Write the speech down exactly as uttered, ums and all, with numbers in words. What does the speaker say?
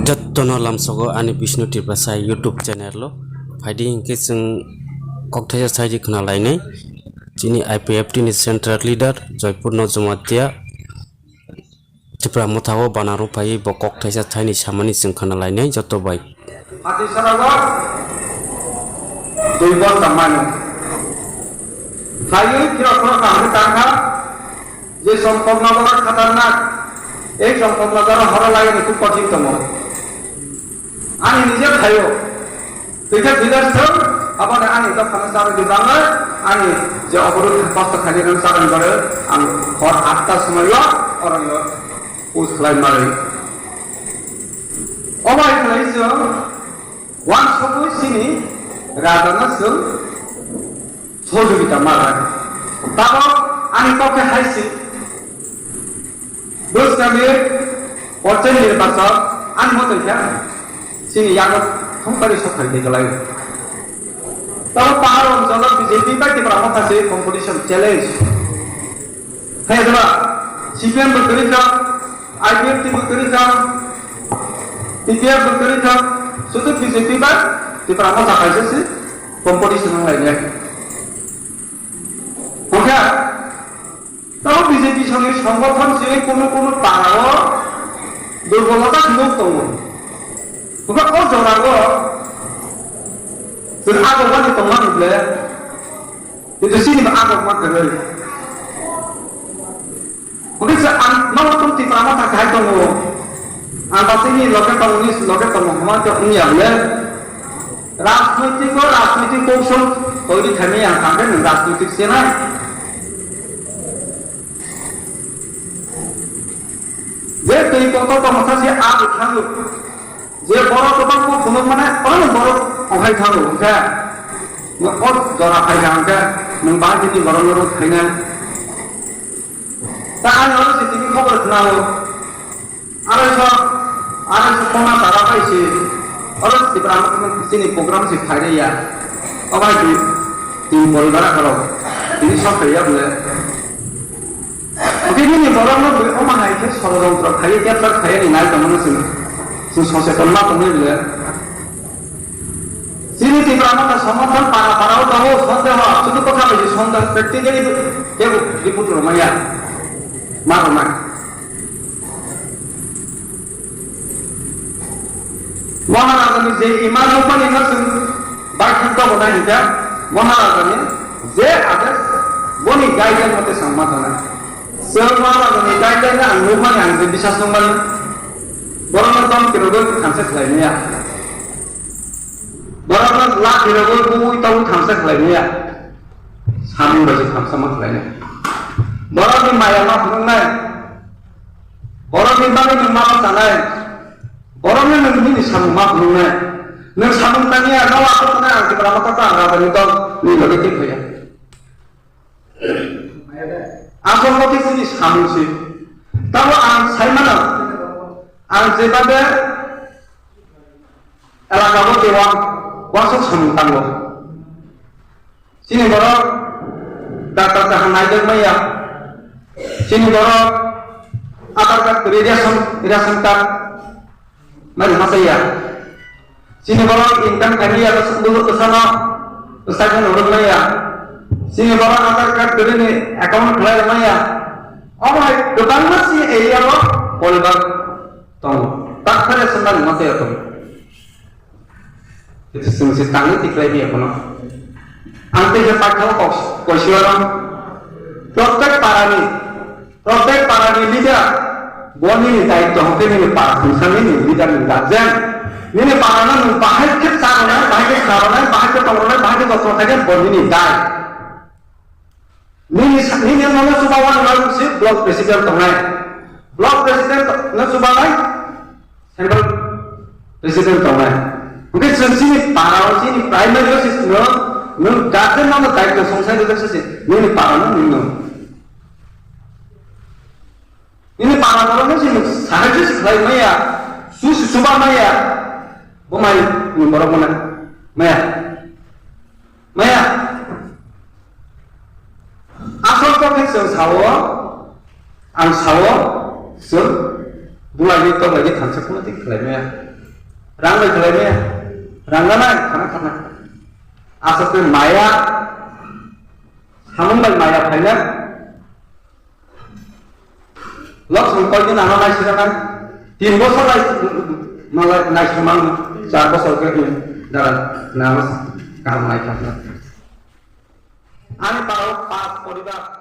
Jottono lamsogo ani Bishnu Tiprasa YouTube channel o phaidi hinkhe chwng kokthaisa saidi khna lainai. Chini I P F T ni central leader Joypurno Jamatia Tipra Motha o banaro phaiwi bo kokthaisa thaini samani chwng khna lainai joto bai. Pati sarago dui bosta mano. Phaiwi phirok phirok kaham tangkha. Je Chongpoknagar khatarnak, ei Chongpoknagar horo laini khub kothik tongo. Ani nije phaio, tei khe village thang, aboni ani dophano charwdi bangwi, ani je oborok kosto khainai rang charwdi bagwi, ang hor atta somoio oroni post khlai manwi. Obo hai khlai chwng uansukwi chini rajano chwng sohojogita manai. Tabok ani kok khe hai se, bwskangni porchai nirbachon ani motoi khe chini yago thongpari sok khai tei kwlai. Tabok pahar oncholo B J P bai Tipra Motha se competition challenge. Hai adwa C P M bo kwrwi kha, I P F T bo kwrwi kha, T P F bo kwrwi kha, sudu B J P bai Tipra Motha kaisa se competition wng lai nai. Hwnkhe, tamo B J P songni songgothon se kunu kunu para o durbolota hinwi tongo. Hwnkhe o jora o chwng agobani tongmani ble, kintu chini bo agobma kwrwi. Hwnkhe se ang nogo tong Tipra Motha kahai tongo. Ang ba tini loge tongo, ni loge tongo, hwnma khe wngya bole. Rajnoitik o, rajnoitik koushol toiri khaimani ang thangkhe nwng rajnoitik se nai. Je twi kotor tongmasa se a bwthango. Je borok kwbang kok phunuk mane, omo borok okhai thango, hwnkhe. Nwng o jora phai kha hwnkhe, nwng bahai tini borokno rwk khaina. Ta ang oro C T V khobor khwnao. Aro so, aro so kona tara pai se. Oro Tipra chini program se phai ya. Obai di tin poribar aro. Tini sok ya bole. Oke, nini borokno bui omo hai khe sorojontro khaiwi capture khaiwi nai tongmano chwng, chwng soseton ma tongwi bole. Chini Tipra Motha somorthon para para o tongo, sondeho, sudu kotha bai se sondeho, practically kebo report rwmaya, ma rwmai. Maharajani je iman rupani no chwng baithang tongo nai hwnkhe, Maharajani je adesh boni guideline mote chwng ma tongnai. Chwng Maharajani guideline ang nukmani, ang je bisas nukmani, borokno dom kirogwi thansa khlaimaya. Borokno lak kirogwi bui tabuk thansa khlaimaya. Samung bai se thansa ma khlainai. Borokni maya ma phunuknai. Borokni bagwi nwng ma chanai. Borokno nwng nini samung ma phunuknai. Nwng samung tangya, no aphuru thanai, ang Tipra Motha ta ang rajani dol ni loge twi phaiya. Asol mote chini samung se. Tamo ang sai mano, ang jebabe elaka bo teiwang uansuk samung tango. Chini borok doctor kaham naijak maya. Chini borok Aadhaar card, ration, ration card mari masaya. Chini borok income khaimaya bwswk bwsano stipend rwk maya. Chini borok Aadhaar card kwrwini account khlai maya. Omo hai kwbangma chini area o poribar tongo. Takhare swngmani masaya tongo. Itu chwng se tangwi tikhlai maya phano. Ang tei khe paithao kok koisiyano. Prottek parani, prottek parani leader, bo nini daityo hwnkhe nini para thumsa nini leader ni guardian. Nini para no nwng bahai khe cha rwnai, bahai khe khna rwnai, bahai khe tong rwnai, bahai khe jotno khaikhe bo nini dai. Nini sa-, nini ano no chuba wani wani si block president tongnai. Block president no chuba nai central president tongnai. Hwnkhe chwng chini para o chini primary o si no, no guardian no daityo songsai rwjak se nini para no nini no. Nini para borok no si no sahajyo si khlai maya, su si chuba maya, bo mai ni borok mona maya. Maya, asol kok khe chwng sao, ang sao, chwng bulai ni tok lai ni thansa phano tei khlai maya. Rang bai khlai maya. Rang ganai khana khana. Aswk khe maya. Samung bai maya phaina. Lok song koi din ano nai sira kan. Tin bosor nai malai nai sumang char bosor ke dara nama kaham nai khana. Ani paro pas poribar.